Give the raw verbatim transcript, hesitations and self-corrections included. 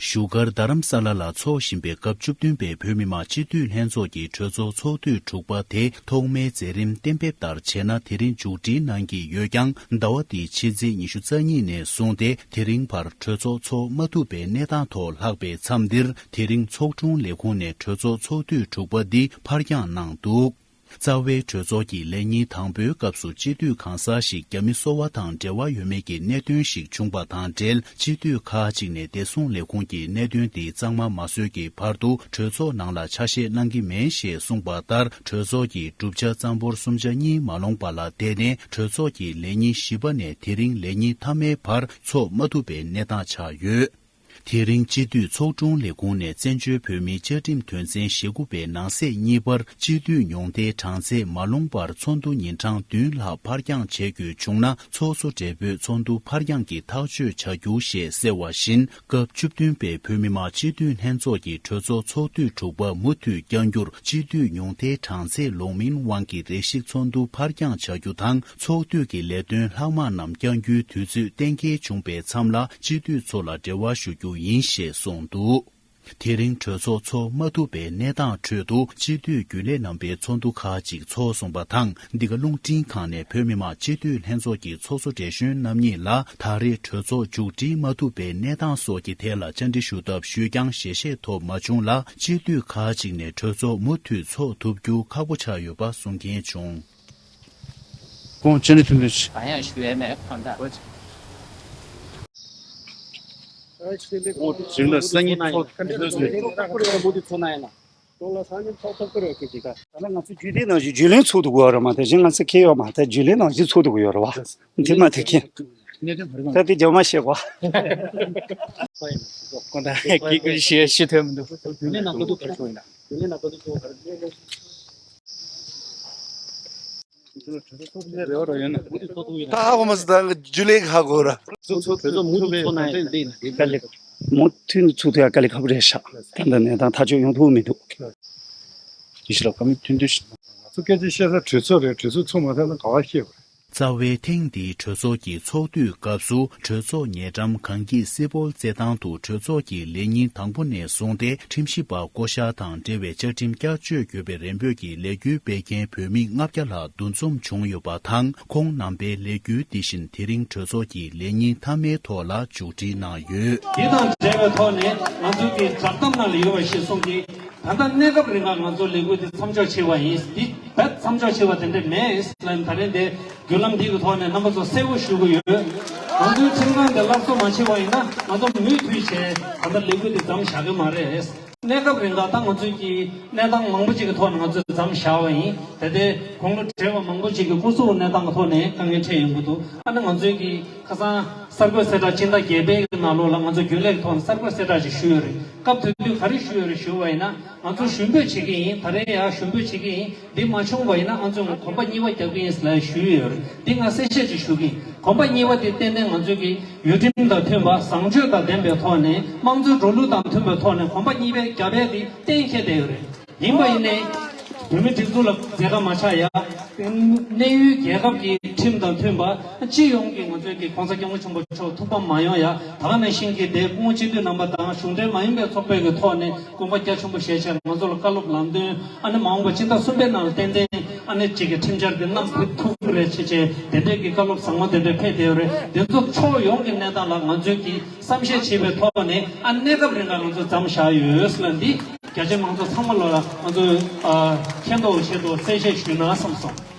བཞུགས་སྒར་རྡ་རམ་ས་ལ་ལ་འཚོགས་བཞིན་པའི་སྐབས་བཅུ་བདུན་པའི་བོད་མི་མང་སྤྱི་འཐུས་ལྷན་ཚོགས་ཀྱི་གྲོས་ཚོགས་ཚོགས་དུས་དྲུག་པ་དེ་ཐོག་མའི་མཛད་རིམ་གཏན་འབེབས་ལྟར་བྱས་ན་དེ་རིང་མཇུག་སྒྲིལ་གནང་གི་ཡོད་ཀྱང་ཟླ་བ་འདིའི་ཕྱི་ཚེས་ཉི་ཤུ་རྩ་གཉིས་ནས་བཟུང་སྟེ་དེ་རིང་བར་གྲོས་ཚོགས་འཚོགས་མ་ཐུབ་པའི་གནས་སྟངས་ཐོག་ལྷག་པའི་མཚམས་འདིར་དེ་རིང་ཚོགས་དྲུང་ལས་ཁུངས་ནས་གྲོས་ཚོགས་ཚོགས་དུས་དྲུག་པ་འདི་ཕར་འགྱངས་གནང་འདུག་རྩ་བའི་གྲོས་ཚོགས་ཀྱི་ལས་ཉིན་དང་པོའི་སྐབས་སུ་སྤྱི་འཐུས་གང་ཟག་ཞིག་རྒྱ་མི་སོ་བ་དང་འབྲེལ་བ་ཡོད་མེད་ཀྱི་གནད་དོན་ཞིག་བྱུང་པ་དང་འབྲེལ་སྤྱི་འཐུས་ཁག་ཅིག་ནས་བདེ་སྲུང་ལས་ཁུངས་ཀྱིས་གནད་དོན་འདི་གཙང་མ་མ་བཟོས་ཀྱི་བར་དུ་གྲོས་ཚོགས་ནང་ལ་ཆ་ཤས་གནང་གི་མེད་ཞེས་གསུངས་པ་ལྟར་གྲོས་ཚོགས་ཀྱི་བསྒྲུབ་བྱ་རྩ་འབོར་གསུམ་ཆ་གཉིས་མ་ལོངས་པ་ལ་བརྟེན་ནས་གྲོས་ཚོགས་ཀྱི་ལས་ཉིན་བཞི་པ་ནས་དེ་རིང་ལས་ཉིན་མཐའ་མའི་བར་འཚོགས་མ་ཐུབ་པའི་གནས་སྟངས་ཆགས་ཡོད། དེ་རིང་སྤྱི་འཐུས་ཚོགས་དྲུང་ལས་ཁུངས་ནས་བཙན་བྱོལ་བོད་མིའི་བཅའ་ཁྲིམས་དོན་ཚན་ཞེ་དགུ་པའི་ནང་གསེས་གཉིས་པར་སྤྱི་འཐུས་ཉུང་མཐའི་གྲངས་ཚད་མ་ལོངས་པར་ཚོགས་འདུ་ཉིན་གྲངས་བདུན་ལྷག་ཕར་འགྱངས་བྱེད་དགོས་བྱུང་ན་ཚོགས་གཙོ་སྦྲེལ་པོས་ཚོགས་འདུ་ཕར་འགྱངས་ཀྱི་ཐག་གཅོད་བྱ་རྒྱུ་ཞེས་གསལ་བ་བཞིན། སྐབས་བཅུ་བདུན་པའི་བོད་མི་མང་སྤྱི་འཐུས་ལྷན་ཚོགས་ཀྱི་གྲོས་ཚོགས་ཚོགས་དུས་དྲུག་པ་མུ་མཐུད་བསྐྱང་རྒྱུར་སྤྱི་འཐུས་ཉུང་མཐའི་གྲངས་ཚད་ལོག་མིན་དབང་གིས་རེ་ཞིག་ཚོགས་འདུ་ཕར་འགྱངས་བྱ་རྒྱུ་དང་། ཚོགས་དུས་ཀྱི་ལས་དོན་ལྷག་མ་རྣམས་བསྐྱང་རྒྱུའི་དུས་ཚོད་གཏན་འཁེལ་བྱུང་པའི་མཚམས་ལ་སྤྱི་འཐུས་ཚོ་ལ་འབྲེལ་བ་ཞུ་རྒྱུ་ཡིན་ཞེས་གསུངས་འདུག་དེ་རིང་གྲོས་ཚོགས་ཚོགས་མ་ཐུབ་པའི་གནས་སྟངས་ཁྲོད་དུ་སྤྱི་འཐུས་རྒྱུན་ལས་རྣམ་པའི་ཚོགས་འདུ་ཁག་ཅིག་ཚོགས་སོང་པ་དང་། འདི་ག་རླུང་འཕྲིན་ཁང་ནས་བོད་མི་མང་སྤྱི་འཐུས་ལྷན་ཚོགས་ཀྱི་ཚོགས་གཙོ་བགྲེས་གཞོན་རྣམ་གཉིས་ལ་ད་རེས་གྲོས་ཚོགས་མཇུག་སྒྲིལ་མ་ཐུབ་པའི་གནས་སྟངས་སོགས་ཀྱི་ཐད་ལ་བཅར་འདྲི་ཞུ་ཐབས་ཞུས་ཀྱང་ཞལ་བཞེས་ཐོབ་མ་བྱུང་ལ། སྤྱི་འཐུས་ཁག་ཅིག་ནས་གྲོས་ཚོགས་མུ་མཐུད་ཚོགས་ཐུབ་རྒྱུ་ཁག་པོ་ཆགས་ཡོད་པ་གསུང་མཁན་བྱུང་། ཁོང་ཅི་འདྲ་ཐུབ་འདུག་གང་ཡང་ཞུ་ཡས་མེད་ཁོང་ད། ཨོ་དེ་རིང་ལ་སང་ཉིན་ཚོགས་ཐུབ་ཚོད་ཚོད། ཚོགས་ཁུར་ཡོད་མུ་མཐུད་ཚོགས་གནང་ཡིན་ན། ཚོགས་ལ་སང་ཉིན་ཚོགས་ཐུབ་ཁུར་ཡོད་ཀྱི་ཅིག་ད། ད་ལྟ་ང་ཚོ་རྒྱུན་ལས་ནང་བཞིན་རྒྱུན་ལས་ཚོགས་ཐུབ་ཀྱི་ཡོད་རེད་མ་གཏོགས་གཞན་ང་ཚོ་ཁེ་ཡོད་མ་རེད། རྒྱུན་ལས་ནང་བཞིན་ཚོགས་ཐུབ་ཀྱི་ཡོད་རེད་བ། དེ་མ་ཐུབ་མཁན། ད་དེ་རྒྱབ་མ་བཤད་གོ། ཁོང་ད་སྐད་སྐད་ཤེས་ཤེས་ཐོན་མི་འདུག་རྒྱུན་ལས་ནང་བཀའ་བསྡུར་ག་རེ་བྱུང་ཡིན་ན། རྒྱུན་ལས་ནང་བཀའ་བསྡུར་ཚོགས་ག་རེ། ད་ཧ་གོ་མ་སོང་། ད་རྒྱུན་ལས་ཧ་གོ་ར། ཚོགས་ཚོགས་གྲོས་ཚོགས་མུ་མཐུད་ཚོགས་གནང་ཡ་དེ་འདི་ཡིན་ན་དེ་དཀའ་ལས། མུ་མཐུད་ཚོགས་ཐུབ་ཡ་དཀའ་ལས་ཁག་པོ་རེད་ཤག་ད་ལྟ་གནས་སྟངས་ཐག་གཅོད་ཡོང་ཐུབ་མི་འདུག་ཡེ་ཤེས་ལགས་བཀའ་མོལ་ཐུང་ཐུང་ཞིག། ང་ཚོ་སྐད་ཆ་བཤད་ས་གྲོས་ཚོགས་རེད། གྲོས་ཚོགས་ཚོགས་མ་ཐུབ་ན་ག་པར་བཤད་དགོས་རེད། རྩ་བའི་ཐེངས་འདིའི་གྲོས་ཚོགས་ཀྱི་ཚོགས་དུས་སྐབས་སུ་གྲོས་ཚོགས་ཉེ་འགྲམ་གངས་སྐྱིད་སིལ་སྤོལ་རྩེད་ཐང་དུ་གྲོས་ཚོགས་ཀྱི་ལས་ཉིན་དང་པོ་ནས་བཟུང་སྟེ་ཁྲིམས་ཞིབ་པ་བསྐོ་གཞག་དང་འབྲེལ་བའི་བཅའ་ཁྲིམས་བསྐྱར་བཅོས་དགོས་པའི་རེ་འབོད་ཀྱི་ལས་འགུལ་སྤེལ་མཁན་བོད་མི་ལྔ་བརྒྱ་ལྷག་འདུ་འཛོམས་བྱུང་ཡོད་པ་དང་། ཁོང་རྣམ་པའི་ལས་འགུལ་འདི་བཞིན་དེ་རིང་གྲོས་ཚོགས་ཀྱི་ལས་ཉིན་མཐའ་མའི་ཐོག་ལ་མཇུག་སྒྲིལ་གནང་ཡོད། འདི་དང་འབྲེལ་བའི་ཐོག་ནས་ང་ཚོའི་གི་བསྒྲགས་གཏམ་ནང་ལ་ཡོད་པ་ཞིག་གསུངས་ཀྱི། ད་ལྟ་གནས་སྐབས་རིང་ལ་ང་ཚོ་ལས་འགུལ་འདི་མཚམས་འཇོག་བྱས་པ་ཡིན། འདི་རྦད་མཚམས་འཇོག་བྱས་པ་དེ་འདྲ་མེད་ལ། ད་རེས་འདི་བརྒྱུད་ལམ་འདི་གི་ཐོག་ནས་རྣམ་པ་ཚོ་གསལ་པོ་ཞུ་གི་ཡོད། ང་ཚོའི་ཁྲིམས་ཁང་འདི་སླར་གསོ་མ་བྱས་པ་ཡིན་ན་ང་ཚོ་མུ་མཐུད་བྱས་ད་ལྟ་ལས་འགུལ་འདི་མཚམས་བཞག་གི་མ་རེད། གནས་སྐབས་རིང་ལ་ད་ང་ཚོས་ཀྱི་གནས་སྟངས་མང་པོ་ཅིག་གི་ཐོག་ནས་ང་ཚོས་མཚམས་བཞག་པ་ཡིན། ད་ལྟའི་དགུང་ལོ་བགྲེས་པ་མང་པོ་ཅིག་གི་སྐུ་གཟུགས་གནས་སྟངས་ཀྱི་ཐོག་ནས་དཀའ་ངལ་འཕྲད་ཡོང་གི་འདུག་ཨ་ནི་ང་ཚོས་ཀྱི་ཁ་སང་གསར་འགོད་གསལ་བསྒྲགས་སྤྱི་ཟླ་བརྒྱད་པའི་ནང་ལོགས་ལ་ང་ཚོ་རྒྱུན་ལས་ཀྱི་ཐོག་ནས་གསར་འགོད་གསལ་བསྒྲགས་ཅིག་ཞུས་ཡོད་རེད། སྐབས་དེ་དུས་ག་རེ་ཞུས་ཡོད་རེད་ཞུ་བ་ཡིན་ན། ང་ཚོ་ཞུ་འབོད་བྱེད་ཀྱི་ཡིན། ད་རེས་ཡང་ཞུ་འབོད་བྱེད་ཀྱི་ཡིན། འདི་མ་བྱུང་བ་ཡིན་ན་ང་ཚོས་གོམ་པ་གཉིས་པ་རྒྱག་གི་ཡིན་ཟེར་ལབ་ཞུས་ཡོད་རེད། འདི་ང་གསལ་བཤད་ཅིག་ཞུ་གི་ཡིན། གོམ་པ་གཉིས་པ་དེ་ཏན་ཏན་ང་ཚོས་ཀྱི་ཡུལ་ཁྲིམས་དང་མཐུན་པ། བཟང་སྤྱོད་དང་ལྡན་པའི་ཐོག་ནས། དམངས་གཙོའི་འགྲོ་ལུགས་དང་མཐུན་པའི་ཐོག་ནས་གོམ་པ་གཉིས་པའི་རྒྱབ་པའི་དེ་གཏན་འཁེལ་བསྡད་ཡོད་རེད། ཡིན་པ་ཡིན་ནའི། བོད་མི་སྒྲིག་འཛུགས་ལ་མཛད་ཁ་མ་ཆགས་ཡ། གནས་ཡུལ་རྒྱལ་ཁབ་ཀྱི་ཁྲིམས་དང་མཐུན་པ། སྤྱི་ཡོངས་ཀྱི་ང་ཚོའི་གི་༸གོང་ས་༸སྐྱབས་མགོན་ཆེན་པོ་མཆོག་ཐུགས་ཕམ་མ་ཡོང་ཡ། ད་ག་ནང་བཞིན་གྱི་དེ་སྐུ་ངོ་སྤྱི་འཐུས་རྣམ་པ་དང་གཞུང་འབྲེལ་མ་ཡིན་པའི་ཚོགས་པའི་གི་ཐོག་ནས་དགོངས་པ་རྒྱ་ཆེན་པོ་བཞེས་བྱས་ང་ཚོ་ལ་བཀའ་སློབ་ལམ་སྟོན། ཨ་ནི་མ་འོངས་པ་སྤྱི་ཟླ་གསུམ་པའི་ནང་ལ་ཏན་ཏན་ཨ་ནི་གཅིག་གི་ཁྲིམས་འཆར་འདི་བསྣམས་ཐུབ་ཐུབ་ཀྱི་རེད་བྱས་བྱས། དེ་འདྲའི་གི་བཀའ་སློབ་བཟང་མོ་དེ་འདྲ་ཕེབས་བསྡད་ཡོད་རེད། དེ་ཚོ་ཕྱོགས་ཡོངས་ཀྱི་གནས་སྟངས་ལ་ང་ཚོས་ཀྱི་བསམ་ཤེས་བྱེད་པའི་ཐོག་ནས། ཨ་གནས་སྐབས་རིང་ལ་ང་ཚོ་མཚམས་བཞག་ཡོད་ཟེར་ལ་འདི་རྒྱ་ཆེ་མང་ཚོགས་ཚང་མ་ལ་ང་ཚོས་ཨ་མཁྱེན་རྟོགས་ཆེད་དུ་གསལ་བཤད་ཞུས་ན་བསམ་སོང་།